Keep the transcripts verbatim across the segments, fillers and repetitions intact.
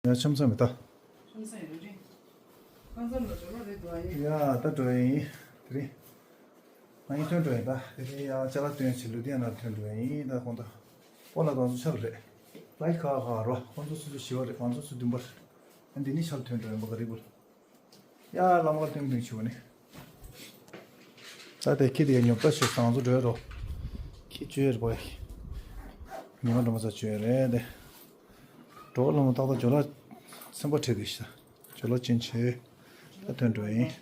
ཡ་ཆམ་ཚ་མེ་ད། ཆམ་ཚ་ཡོད་རེད། ཁང་ཚང་ལ་འགྲོ་ལོ་རེད་འདུག་ཨ་ཡེ། ཡ་ད་འགྲོ་ཡིན། དེ་རིང་ང་ཡིན་ཐོན་འགྲོ་ཡིན་ད། དེ་རིང་ཡ་ཅ་ལག་སྟོན་ཆེ་ལུ་དེ་ཡ་ན་ཐོན་འགྲོ་ཡིན་ད། ཁོང་ད་པོ་ལ་གང་ཚོ་ཆགས་རེད། ལ་ཡི་ཁ་ཁ་རོ་ཁོང་ཚོ་སུ་སུ་ཞི་བ་རེད། གང་ཚོ་སུ་བདུན་པར་ཨ་འདི་ནི་ཆར་ཐོན་འགྲོ་ཡིན་པ་ག་རེ་བུ། ཡ་ལམ་ལ་སྟོན་སྟོན་ཆུ་བ་ནི། ད་དེ་ཁྱི་དེ་ཉོབ་ད་ཞིག་བཟང་ཚོ་འགྲོ་རོ། ཁྱི་བཅོས་རེད་པ། ཉི་མ་འགྲོ་མ་ཚ་བཅོས་རེད་དེ། གྲོགས་ལ་མོ་ཏག་ཏག་ཇོ་ལ་སེམས་པ་ཁྲལ་དུ་ཤ། ཇོ་ལ་ཅན་ཆེ། ད་ཐོན་འགྲོ་ཡིན།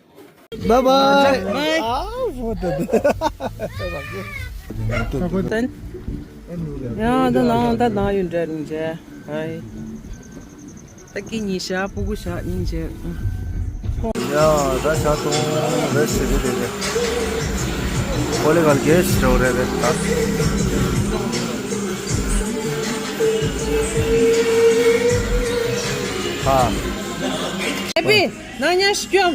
Bye bye. Bye. ཨ་བོ་ད་ད། ཡང་ད་ནང་ད་ནང་ཡོད་འདྲ་རིང་ཆེ། ཧའི། ད་ཀི་ཉི་ཤ་པུ་གུ་ཤ་ཉིན་ཆེ། ཡ་ད་ཤ་ཐུང་རེ་ཞིག་རེ་རེ་རེ། ཀོ་ལེ་གལ་གེ་ཞིག་རེ་རེ་རེ་ད། ཨ། ཧེ་པི་ནང་ཉ་ཤི་ཀྱོམ།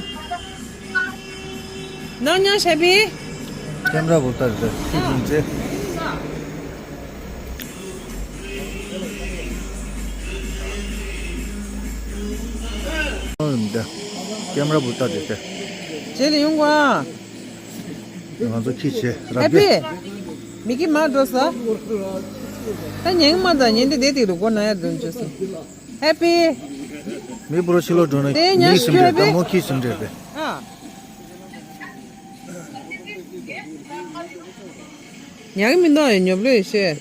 ནང་ཉ་ཤེ་པི། ཀེམ་ར་བུ་ལྟར་དེ་ཁྱི་ཅིང་ཅེ། འདི་ཀེམ་ར་བུ་ལྟར་དེ་དེ། རྗེས་ལ་ཡོང་གོ་ཨ། ང་ཚོ་ཁྱི་བྱེད་ར་ཧེ་པི། མི་གི་མ་འགྲོ་ས། ད་ཉན་མ་ད་ཉན་དེ་དེ་དེ་རུ་གོ་ན་ཡ་དོན་བྱོས་སོ། ཧེ་པི། མི་བུ་རོ་ཕྱི་ལོགས་འགྲོ་ན་དེ་ཉ་མི་ཤི་སིམ་ཀྱོ་རེད་པེ། ད་མོ་ཁྱི་སིམ་རེད་པེ། ཨ། ཉག་མི་འདུག་ཨེ་ཉོབ་ལོས་ཤེས།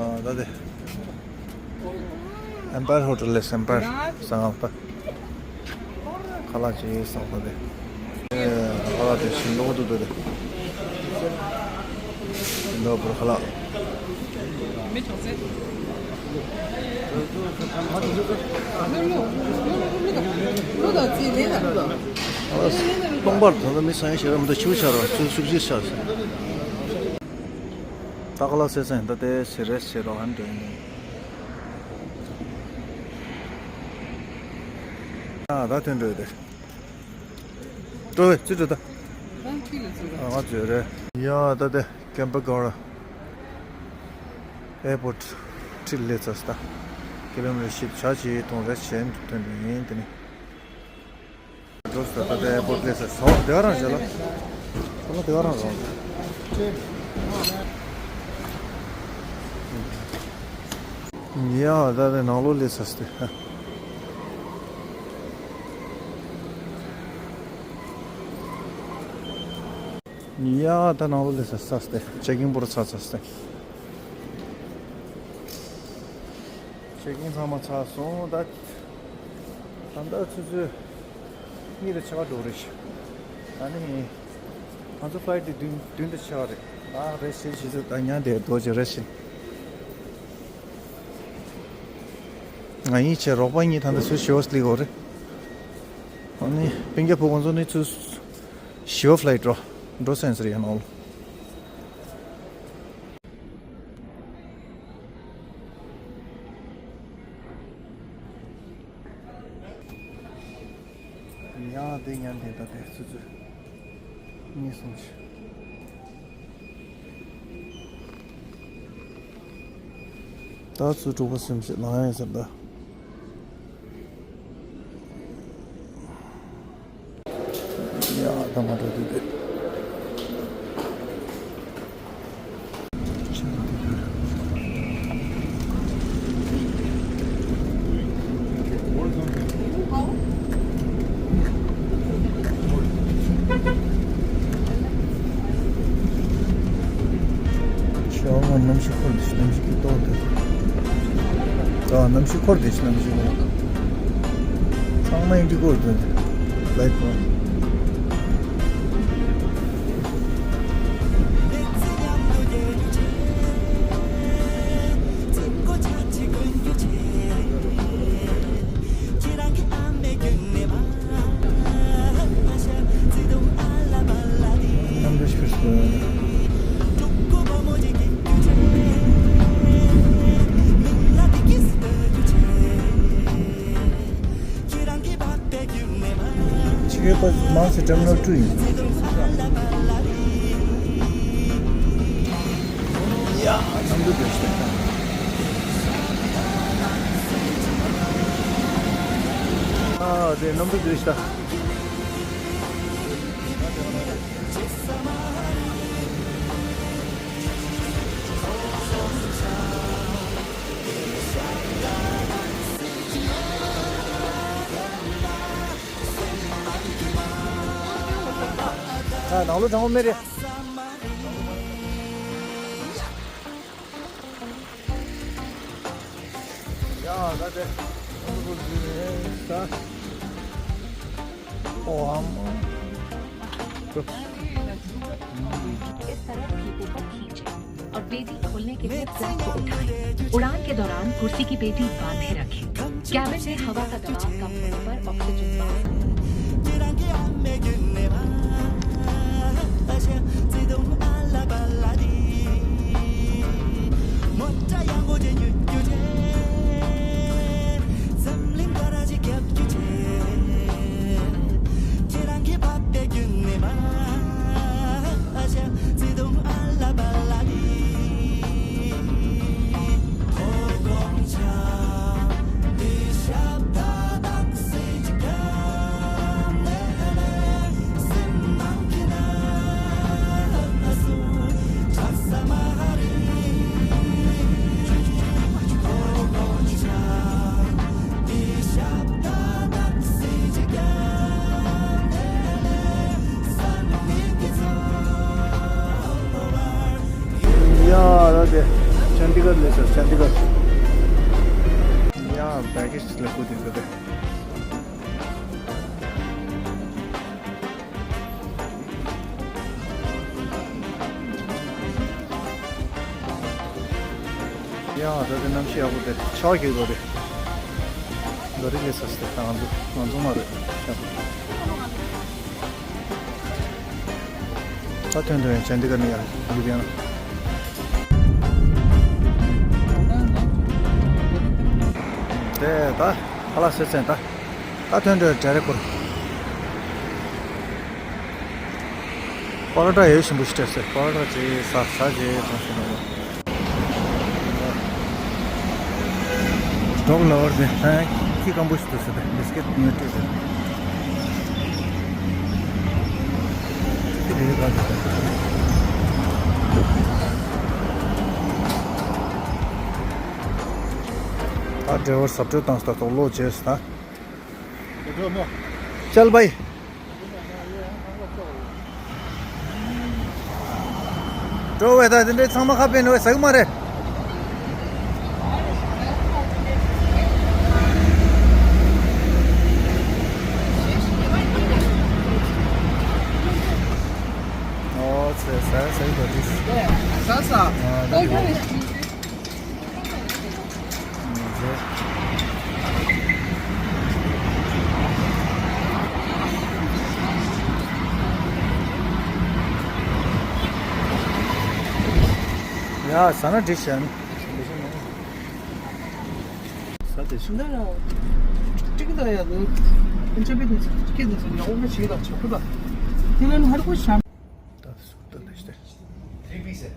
ཨ་ད་དེ། ཨེམ་པའེར་ཧོ་ཊེལ་ལས་ཨེམ་པའེར་ཟ་ང་པ། ཁ་ལག་ཅིག་ཟ་ཁ་དེ། ཨེ་ཁ་ལག་དེ་ཞིམ་ལོག་འདུག་དེ། ཞིམ་ལོག་པོར་ཁ་ལག་མི་ཐོག་ཚེ། སྟོང་པར་ད་ལྟ་མི་ས་ཡ་ཞེ་ར་མི་འདུག་ཆུ་ཆ་ར་ཚུལ་ཤུགས་ཆེ་ཆགས་སོང་། ད་ཁ་ལག་ཟས་ཚན་ད་དེ་ཟེར་རེ་ཟེར་རོ་ཧན་དྲན་ནས། ཨ་ད་ཐོན་འགྲོ་ཡོད་དེ། འགྲོ་བའི་ཅི་འགྲོ་ད། ཨ་ང་ཚོ་རེད། ཡ་ད་དེ་ཀེམ་པ་གོ་ར། ཨེར་པོར་ཊི་ཁྲིད་ལས་ཚར་སྟ། ཀི་ལོ་མི་ཊར་བཞི་བཅུ་ཞེ་གཏོང་རེ་བྱས་ཐོན་འགྲོ་ཡིན་དེ་ནི། འགྲོ་སྟ་ད་དེ་ཨེར་པོར་ཊི་ལས་ཚར་སོང་དེ་ག་རང་བྱས་ལ། ཁོ་ན་དེ་ག་རང་རང་། ཡ་ད་དེ་ནང་ལོགས་སླེབས་ཚར་སྟེ། ཡ་ད་ནང་ལོགས་སླེབས་ཚར་སྟེ་ཅེག་ཨིན་པོ་ར་ཚར་ཚར་སྟེ། ཅེག་ཨིན་ཚང་མ་ཚར་སོང་ད། ད་ལྟ་ཆུ་ཚོད་གཉིས་དང་ཕྱེད་ཀ་འགྲོ་རེད་ཤག་ཨ་ནི། ང་ཚོ་ཕ་ལའེ་ཊི་དེ་བདུན་བདུན་དང་ཕྱེད་ཀ་རེད། ཨ་རེད་ཤེས་ཤེས་ཚོད་ད་ཉན་དེ་རྡོ་རྗེ་རེད་ཤེས། ང་ཡིན་ཆེ་རོགས་པ་གཉིས་ད་ལྟ་ཚུར་ཞི་བ་སླེབས་ཡོད་རེད། ཨ་ནི་སྤུན་ཀྱག་བུ་ཁོང་ཚོ་ནི་ཚུར་ཞི་བ་ཕ་ལའེ་ཊི་འགྲོ་འགྲོ་སེམས་ཟེར་ཡ་ནང་ལོ། ཡང་དེ་ཉན་དེ་ད་དེ་ཚུ་ཚུ་གཉིས་གསུམ་བཞི། ད་ཚུ་དྲུག་པ་གསུམ་བཞི་ལང་ཡང་ཟེར་ད། ཡ་ད་མ་འགྲོ་དུས་དེ། ཤ་བ་གནམ་གཤིས་འཁོར་འདི་ཤི་གནམ་གཤིས་ཀྱི་ཏོག་ཏོ། ད་གནམ་གཤིས་འཁོར་འདི་ཤི་གནམ་གཤིས་འཁོར། ཚང་མ་ཨིན་ཌི་གོ་འདི་ལའིཊ་འཁོར། ཕྱི་རྒྱལ་པ་མང་ཆེ་ཊར་མི་ནལ་ཊུ་ཡིན། ཡ། ནམ་རྒྱུན་ ནམ་དུ་བསྡུས་ཤིག་ད། ཨ། ནང་ལོགས་དྲང་པོ་མེད་རེད། ཡ། ད་དེ། ཨ་ནི་ཁོ་འདི་རེད་ད། ཨོ་ཨ་མ། इस तरह फीते को खींचें और बेदी खोलने के लिए फ्लैप को उठाएं। उड़ान के दौरान कुर्सी की बेदी बांधे रखें। कैबिन में हवा का दबाव कम होने पर ऑक्सीजन बाहर ཡ། ད་དེ་ཅན་ཌི་གར་སླེབས་སོང་། ཅན་ཌི་གར། ཡ། བྷེ་གེ་ཇི་ལ་ཁུག་དེ་ཚོ་དེ། ཡ། ད་དེ་གནམ་གཤིས་ཡག་པོ་དེ་ཆར་པ་རྒྱག་གི་རེད། ག་རེ་ལས་ས་སྟེ་ང་ཚོ་ང་ཚོ་མ་རེད། ད་ཐོན་ཐོན་ཡང་ཅན་ཌི་གར་ནས་ཡར་ཡིབ་ཡང་། དེ་ད་ཧ་ལ་སེ་ཚན་ད། ད་ཐོན་འགྲོ་གྲ་རེ་འཁོར། པ་རོ་ཊ་ཡོད་ཞིམ་པོ་ཞིག་སྤྲད་སོང་། པ་རོ་ཊ་ཅིག་ཟ་ཟ་བྱས་གྲོངས་སོང་ནོ། ཌོག་ལ་ཝར་དེ་ཧན་ཁྱི་སྐམ་པོ་ཞིག་འདུག་ཟེར་ཏེ་བི་སི་ཀེ་ཊི་ཉོས་སྤྲད་ཟེར། དེ་རེད་ག་ཟེར་ཏེ། ད་ཌ་རའི་ཝར་ཟབ་སྤྲོད་བཏང་སྟེ་ལོག་བྱས་ད། चल भाई। འགྲོ་བས་ད་དེ་འདྲའི་ཚང་མ་ཁ་ཕྱེ་ནས་ཟ་གི་མ་རེད། ཨོ་ཚེ་ཟ་ཟ་གི་འདུག་དེ། ཟ་ཟ། ཨ་ད་དེ། ཡ་ཟ་ན་འགྲིག་ཤག་ནི། ཟ་དེ་ཆུ་འདི་ལ་ཀྲིག་ད་ཡ་དུ་ཁྱེད་པའི་དུ་ཀི་དུ་ཡ་འོ་མ་ཆེ་ད་ཆོག་གི་ད། དེ་ལ་ནི་ཧར་པོ་ཤམ། ད་སུ་ད་ལེ་སྟེ། Three piece.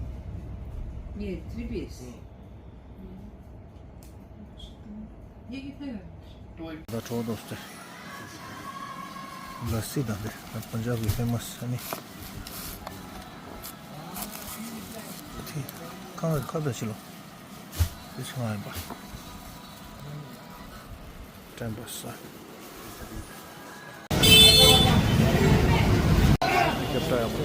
Yeah, three piece. ད་གྲོགས་དོ་སྟེ། ལ་སི་དང་དེ་པན་ཇབ་ཀྱི་ཕེ་མ་སི་ཨ་ནི། དེ་གང་ལ་ཁ་བརྡ་བྱེད་ལོ། དེ་ཆུང་ང་ཡིན་པ། དྲན་པ་ས། རྒྱབ་ལྟ་ཡག་པོ་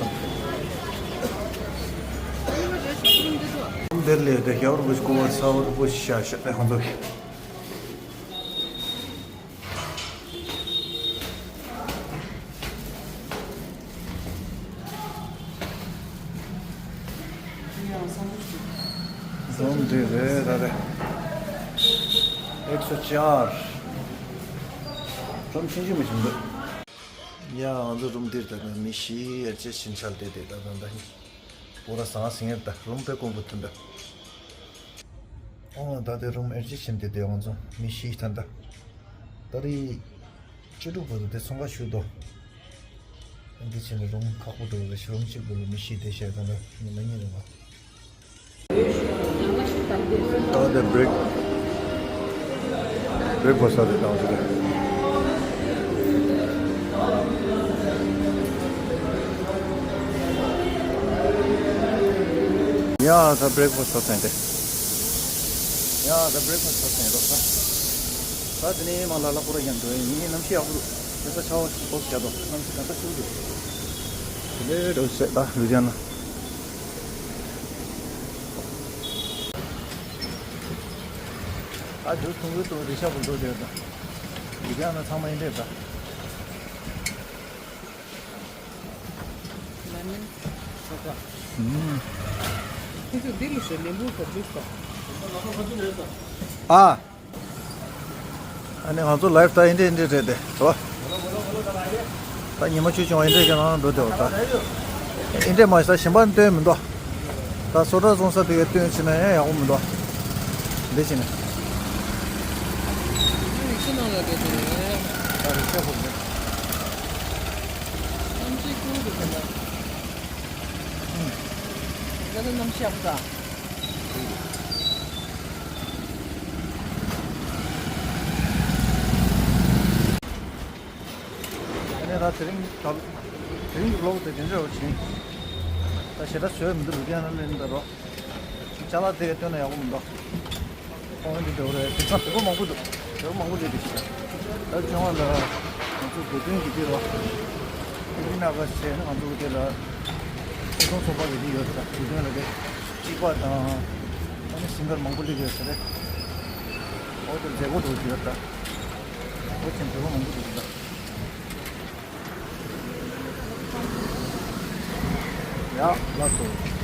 དང་། འདིར་ལས་དེ་རྒྱ་བོར་བུ་ཀོ་བར་ས་བོར་བུ་ཤ་ཤ་ནས་ཧོན་ཚོགས། རུམ་འདི་རེད་ད་རེད། ཨེག་སོ་ཅར། རུམ་ཆུང་ཆུང་མི་ཆུང་འདུག་ཡ་ང་ཚོ་རུམ་འདིར་ད་ད་མི་བཞི་ཡར་ཅེ་ཕྱིན་ཆད་དེ་དེ་ད་ད་ད་ནི། པོ་ར་ཟང་ཟིང་ཡར་ད་རུམ་པའི་ཀོང་པོ་ཐོན་པ། ཨོ་ད་དེ་རུམ་ཨེར་ཅི་ཕྱིན་དེ་དེ་ང་ཚོ་མི་བཞི་ད་ད། ད་རེས་ཅི་ཀྲུག་པོ་དེ་ཚོང་ཁ་ཞུ་དོ། འདི་ཕྱིན་རུམ་ཁག་པོ་འགྲོ་རེ་ཞིག་རུམ་གཅིག་པོ་ལ་མི་བཞི་དེ་བྱས་ད་ད་ཉི་མ་གཉིས་རེད་བ། ད་དེ་བྷི་རེག་བྷི་རེག་ཕ་སི་ཊི་དེ་དང་དེ་རེད། ཡ་ད་བྷི་རེག་ཕ་སི་ཊི་ཐོབ་ཚར་ཏེ། ཡ་ད་བྷི་རེག་ཕ་སི་ཊི་ཐོབ་ཚར་ཏེ་ད། ད་དེ་ནས་མ་ལ་ལ་ཁོ་ར་ཡང་འགྲོ་ཡིན། གནམ་གཤིས་ཡག་པོ་འདུག་དེ་ས་ཆར་པ་ཞིག་ཕོག་བཞག་འདུག་གནམ་གཤིས་གང་འདྲ་ཞིག་འདུག་དེ་ལས་འགྲོ་བྱས་ད་ལུ་དི་ཡ་ན། ཨ་འདུག་ཐུང་ཐུང་ཐུང་རི་ཤ་བུ་འགྲོ་བསྡད་ད། ལུ་དི་ཡ་ན་ཚང་མ་ཡིན་འདྲེད་ད། ལ་མིན། ཁྱེད་ཚོ་འདི་ལ་ཞོག་ལན་བུ་ཁ་ཇུས་དང་། ཨ། ཨ་ནི་ང་ཚོ་ལའིབ་ད་ཨིན་འདྲེ་ཨིན་འདྲེ་རེད་དེ་རོ། ད་ཉི་མ་བཅུ་བྱུང་བ་ཨིན་འདྲེ་གི་ནང་འགྲོ་དེ་བ་ད། ཨིན་འདྲེ་མ་ཤ་ཞིམ་པ་སྟོན་མི་འདུག་ད་སོ་ཏྲ་བཙོང་ས་དེ་གའི་སྟོན་ཕྱིན་ན་ཡང་ཡག་པོ་མི་འདུག་འདི་ཕྱིན་ན། ཁྱེད་ཚོ་ཡིག་ཆ་ནང་ལ་བསྡད་དེ་རེད། ད་རེད་ཤ་བོ་རེད། གནམ་གཤིས་ཀུན་ཏུ་ཟིན་པ། ད་ལྟ་གནམ་གཤིས་ཡག་པོ་འདུག་ཨ་ནི་ད་དེ་རིང་ད་དེ་རིང་གི་ལོག་དེ་དེ་འདྲ་བ་བྱིན། ད་ཞེ་དྲག་བཟོས་མི་འདུག་ལུ་དི་ཡ་ན་ལེན་ད་རོ། ཅ་ལག་དེ་ག་སྟོན་ན་ཡག་པོ་མི་འདུག་ཁོང་འདི་འདྲ་བོ་རེད། དེང་སང་བོད་པ་མང་པོ་འདུག་བོད་པ་མང་པོ་སླེབས་འདུག་ད་ལྟ་ཁྱོད་རང་ལ་ང་ཚོ་དགེ་འདུན་གྱི་དེ་རོ། ཨིན་ན་ག་ཟེར་ན་ང་ཚོ་གི་དེ་ལ་སྲིད་སྐྱོང་ཚོགས་པ་གི་དེ་ཡོད་ད། དགེ་འདུན་ལ་དེ་སྤྱི་པ་དང་ཨ་ནི་སིང་གར་མང་པོ་སླེབས་ཡོད་ས་རེད། འོ་དེ་མཛད་སྒོ་འགྲོ་གི་ཡོད་ད། འོ་ཅན་བོད་པ་མང་པོ་འདུག་ད། ཡ་ལགས་སོ།